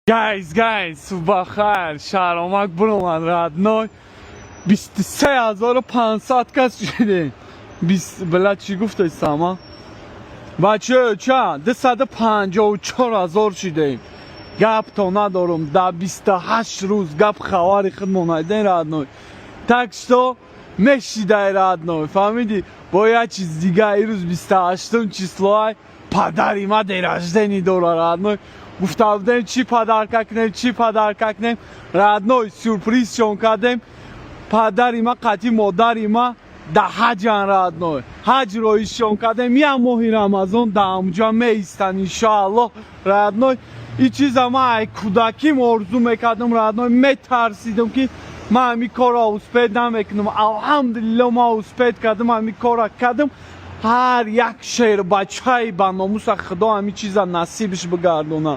Guys, guys, субҳахайр, шаҳромак буромад, родной. 23 500 кас шудем. Била, чӣ гуфтай сама? Бача, чанд? 254 000 шудем. Гап то надорум, да 28 рӯз гап хабари худмон айден, родной. Так что мешидай, родной, фаҳмидӣ? Бо як чиз дига, ирӯз 28 числоай, падари ма день рождения дора, родной. Гуфта будем, чӣ подарка кунем, чӣ подарка кунем, родной, сюрпризшон кардем. Падари ма қатъи модари ма да ҳаҷан, родной. Ҳаҷ роишон кардем, як моҳи Рамазон да ҳамуҷа меистанд, иншоаллоҳ, родной. И чиза ман ай кӯдаким орзу мекардам, родной, метарсидам, ки ман ҳамин корро успеть намекунам. Алҳамдулилло, ман успеть кардам, ҳамин корро кардам. Ҳар як шербачаи ба номуса Худо ҳамин чиза насибиш бигардона.